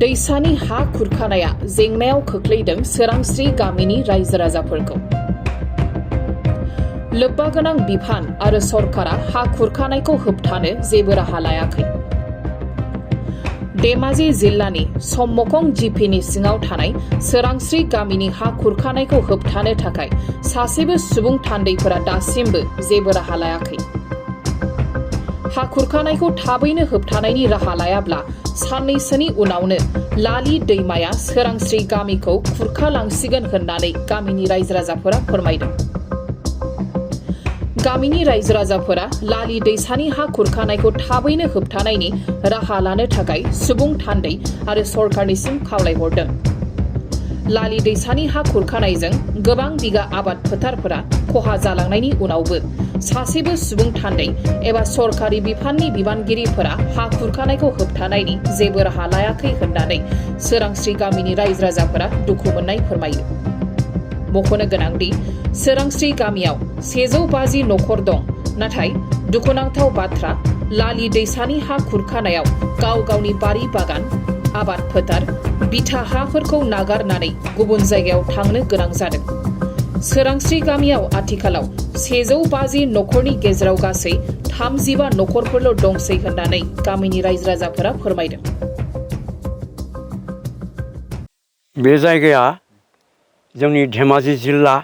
दैसानि हा खुरखानाया जेंनायाव खोख्लैदों सोरांस्रि गामिनि रायजो राजाफोरखौ। लोब्बा गोनां बिफान आरो सरकारा हा खुरखानायखौ होबथानो जेबो राहा लायाखै। धेमाजि जिल्लानि सम्मखं जिपिनि सिङाव थानाय सोरांस्रि गामिनि हा खुरखानायखौ होबथानो थाखाय सासेबो सुबुं थान्दैफोरा दासिमबो जेबो राहा लायाखै। हा खुरखानायखौ थाबैनो होबथानायनि राहा लायाब्ला साननैसोनि उनावनो लालि दैमाया सोरांस्रि गामिखौ खुरखालांसिगोन होननानै गामिनि रायजो राजाफोरा फोरमायदों। गामिनि रायजो राजाफोरा लालि दैसानि हा खुरखानायखौ थाबैनो होबथानायनि राहा लानो थाखाय सुबुं थान्दै आरो सरकारनिसिम खावलायहरदों। लालि दैसानि हा खुरखानायजों गोबां बिगा आबाद फोथारफोरा खहा जालांनायनि उनावबो सासेबो सुबुं थान्दै एबा सरकारि बिफाननि बिबानगिरिफोरा हा खुरखानायखौ होबथानायनि जेबो राहा लायाखै होननानै सोरांस्रि गामिनि रायजो राजाफोरा दुखु मोननाय फोरमायो। मख'नो गोनांदि सोरांस्रि गामियाव 150 नखर दं, नाथाय दुखुनांथाव बाथ्रा लालि दैसानि हा खुरखानायाव गाव गावनि बारि बागान, आबाद फोथार, बिथा हाफोरखौ नागारनानै गुबुन जायगायाव थांनो गोनां जादों। सोरांस्रि गामियाव आथिखालाव 150 नखरनि गेजेराव गासै 35 नखरफोरल' दंसै होननानै गामिनि रायजो राजाफोरा फोरमायदों। बे जायगाया जोंनि धेमाजि जिल्ला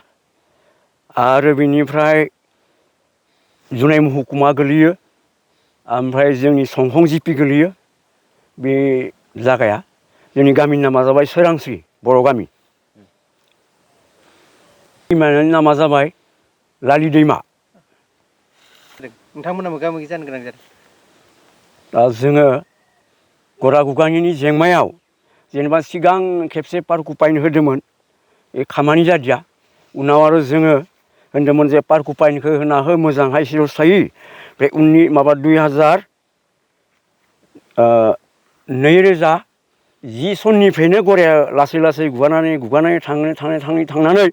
आरो बेनिफ्राय जुनाय महकुमा गोलैयो, ओमफ्राय जोंनि सम्मखं जिपि गोलैयो। बे जायगाया जोंनि गामिनि नामा जाबाय सोरांस्रि बर' गामि। दैमानि नामा जाबाय लालि दैमा। नोंथांमोना मोगा मोगि जानो गोनां जादों। दा जोङो गरा गुगानिनि जेंनायाव जेनेबा सिगां खेबसे पार्कखौ पाइन होदोंमोन, बे खामानि जादिया। उनाव आरो जोङो होनदोंमोन जे पार्कखौ पाइनखौ होना हो मोजांहाय सिरस्थायै। बे उननि 2010 सननिफ्रायनो गराया लासै लासै गुगानानै थांनानै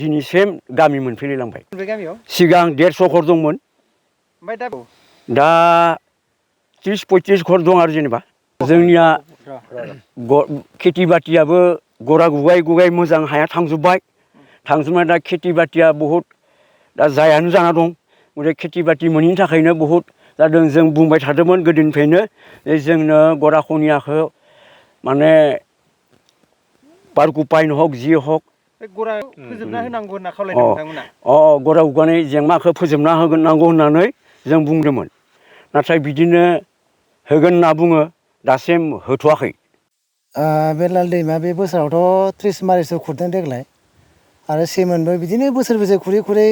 दिनैसिम गामि मोनफैलायलांबाय। बे गामियाव सिगां 150 घर दंमोन, ओमफ्राय दा 30-35 घर दं आरो जेनेबा। जोंनिया खेथि बाथियाबो गरा गुगाय मोजां हाया थांजोब्बाय। दा खेथि बाथिया बहुद दा जायानो जाना दं। ओमफ्राय खेथि बाथि मोनैनि थाखायनो बहुद जादों। जों बुंबाय थादोंमोन गोदोनिफ्रायनो जोंनो गरा खनियाखौ माने पार्कखौ पाइन हक जि हक गरा फोजोबना होनांगौ होनना खावलायदों नोंथांमोना। गरा गुगानाय जेंनाखौ फोजोबना होनांगौ होननानै जों बुंदोंमन। नाथाय बिदिनो होगोन होनना बुङो, दासिम होथ'वाखै। बे लाल दैमा बे बोसोरावथ' 30 मारिसो खुरदों देग्लाय। आरो सेमोनबो बिदिनो बोसोरबेसे खुरै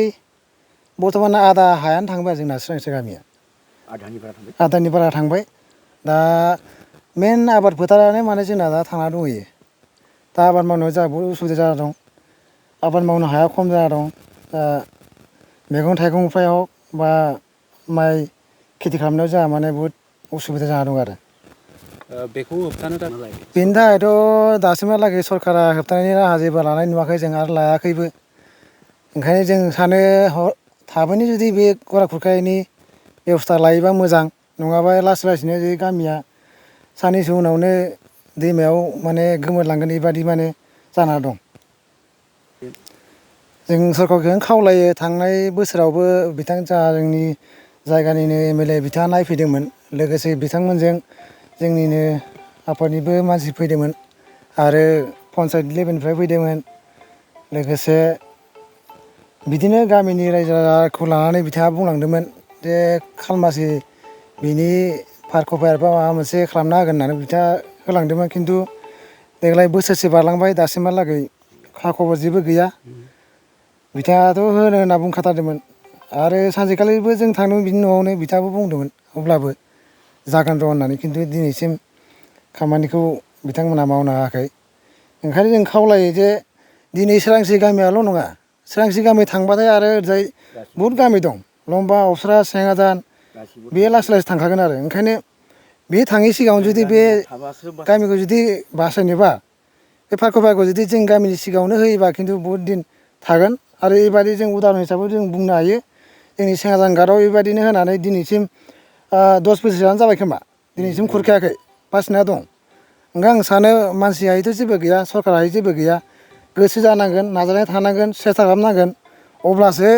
बर्थमान आधा हायानो थांबाय जोंना सोरांस्रि गामिया। आधानि बारा थांबाय। दा मेन आबाद फोथारानो माने जोंना दा थांना दंहैयो। दा आबाद मावनायाव जोंहा बहुद उसुबिदा जाना दं। आबाद मावनो हाया खम जाना दं। दा मैगं थाइगंफ्राव बा माइ खेथि खालामनायाव जोंहा माने बहुद उसुबिदा जाना दं आरो। बेखौ होबथानो थाखाय बेनि थाखायथ' दासिमहालागै सरकारा होबथानायनि राहा जेबो लानाय नुवाखै जों आरो लायाखैबो। ओंखायनो जों सानो थाबैनो जुदि बे गरा खुरखानायनि बेब'स्था लायोबा मोजां, नङाबा लासै लासैनो बे गामिया साननैसो उनावनो दैमायाव माने गोमोरलांगोन बेबादि माने जाना दं। जों सरकारखौनो खावलायो, थांनाय बोसोरावबो जोंनि जायगानिनो MLA बिथाङा नायफैदोंमोन। लोगोसे बिथांमोनजों जोंनिनो आफादनिबो मानसि फैदोंमोन आरो पन्सायत लेभेलनिफ्राय फैदोंमोन। लोगोसे बिदिनो गामिनि रायजो राजाखौ लानानै बिथाङा बुंलांदोंमोन जे खालमासि बिनि पार कभार बा माबा मोनसे खालामना होगोन होननानै बिथाङा होलांदोंमोन। खिन्थु देग्लाय बोसोरसे बारलांबाय, दासिमहालागै खा खबर जेबो गैया। बिथाङाथ' होनो होनना बुंखाथारदोंमोन। आरो सानसेखालिबो जों थांदोंमोन बिनि न'आवनो, बिथाङाबो बुंदोंमोन अब्लाबो जागोन र' होननानै। खिन्थु दिनैसिम खामानिखौ बिथांमोनहा मावनो हायाखै। ओंखायनो जों खावलायो जे दिनै सोरांस्रि गामियाल' नङा, सोरांस्रि गामि थांबाथाय आरो ओरैजाय बहुद गामि दं, लम्बा, अबस्रा, सेङाजान, बे लासै लासै थांखागोन आरो। ओंखायनो बे थाङै सिगाङाव जुदि बे गामिखौ जुदि बासायनोबा बे पार कभारखौ जुदि जों गामिनि सिगाङावनो होयोबा खिन्थु बहुद दिन थागोन। आरो बेबायदि जों उदाहरन हिसाबै जों बुंनो हायो, जोंनि सेङाजान घाटआव बेबायदिनो होनानै दिनैसिम 10 बोसोरानो जाबाय खोमा, दिनैसिम खुरखायाखै, बासिना दं। आं सानो मानसियाथ' जेबो गैया सरकाराहाय जेबो गैया गोसो जानांगोन नाजानाय थानांगोन सेस्था खालामनांगोन अब्लासो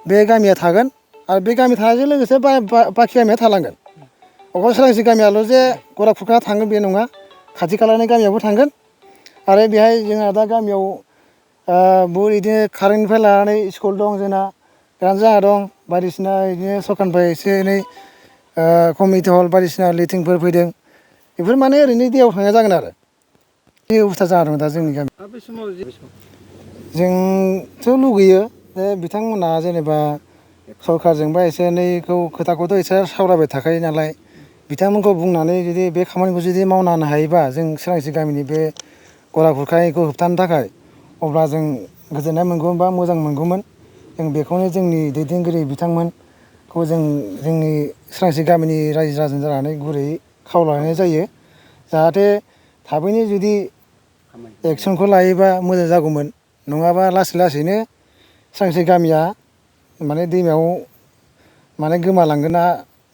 बे गामिया थागोन आरो बे गामि थानायजों लोगोसे बाखि गामिया थालांगोन अकल सोरांस्रि गामियाल' जे गरा खुरखाना थांगोन बे नङा खाथि खालानि गामियावबो थांगोन आरो बेहाय जोंहा दा गामियाव बहुद बिदिनो कारेन्टनिफ्राय लानानै स्कुल दं जोंना गान जाना दं बायदिसिना बिदिनो सरकारनिफ्राय एसे एनै कमिउनिटि हल बायदिसिना लेट्रिनफोर फैदों बेफोर माने ओरैनो दैयाव थांनाय जागोन आरो बे अबस्था जाना दं दा जोंनि गामियाव बे समाव जोंथ' लुगैयो जे बिथांमोना जेनेबा सरकारजोंबा एसे एनैखौ खोथाखौथ' एसे सावरायबाय थाखायो नालाय बिथांमोनखौ बुंनानै जुदि बे खामानिखौ जुदि मावना होनो हायोबा जों सोरांस्रि गामिनि बे गरा खुरखानायखौ होबथानो थाखाय अब्ला जों गोजोननाय मोनगौमोन बा मोजां मोनगौमोन जों बेखौनो जोंनि दैदेनगिरि बिथांमोनखौ जों जोंनि सोरांस्रि गामिनि रायजो राजा जानानै गुरैयै खावलायनाय जायो जाहाथे थाबैनो जुदि एक्सनखौ लायोबा मोजां जागौमोन नङाबा लासै लासैनो सोरांस्रि गामिया माने दैमायाव माने गोमालांगोना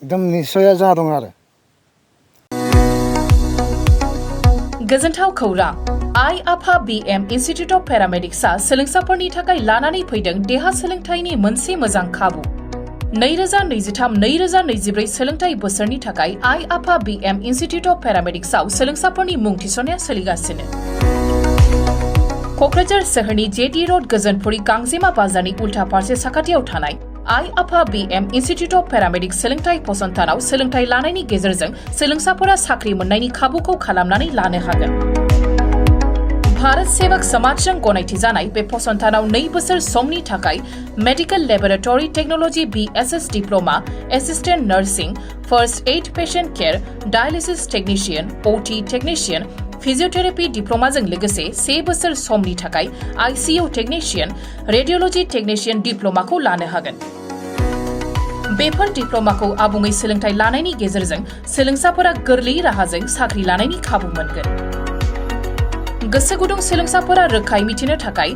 एकदम निस्सय जाना दं आरो गोजोनथाव खौरां आइ आफा BM इन्स्टिट्युट अफ पेरामेडिक्सआ सोलोंसाफोरनि थाखाय लानानै फैदों देहा सोलोंथाइनि मोनसे मोजां खाबु 2023-2024 सोलोंथाइ बोसोरनि थाखाय आइ आफा BM इन्स्टिट्युट अफ पेरामेडिक्सआव सोलोंसाफोरनि मुं थिसननाया सोलिगासिनो क'क्राझार सोहोरनि जेटी रोड गोजोनपुरी गांजेमा बाजारनि उल्था फारसे साखाथियाव थानाय आइ आफा BM इन्स्टिट्युट अफ पेरामेडिक्स सोलोंथाइ फसंथानाव सोलोंथाइ लानायनि गेजेरजों सोलोंसाफोरा साख्रि मोननायनि खाबुखौ खालामनानै लानो हागोन भारत सेवक समाजजों गनायथि जानाय बे फसंथानाव 2 बोसोर समनि थाखाय medical laboratory technology BSS diploma assistant nursing first aid patient care dialysis technician OT technician physiotherapy डिप्लोमाजों लोगोसे 1 बोसोर समनि थाखाय ICU टेक्निशियन रेडियोलॉजी टेक्निशियन डिप्लोमाखौ लानो हागोन बेफोर डिप्लोमाखौ आबुङै सोलोंथाइ लानायनि गेजेरजों सोलोंसाफोरा गोरलै राहाजों साख्रि लानायनि खाबु मोनगोन गोसो गुदुं सोलोंसाफोरा रोखायै मिथिनो थाखाय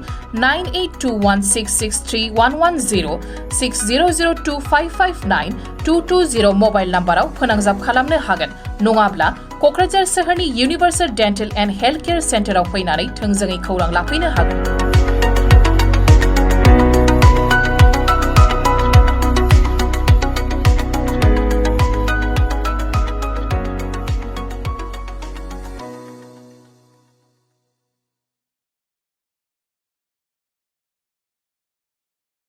9821663110 6002559220 मबाइल नाम्बाराव फोनांजाब खालामनो हागोन नङाब्ला क'क्राझार सोहोरनि universal dental and health care सेन्टाराव फैनानै थोंजोङै खौरां लाफैनो हागोन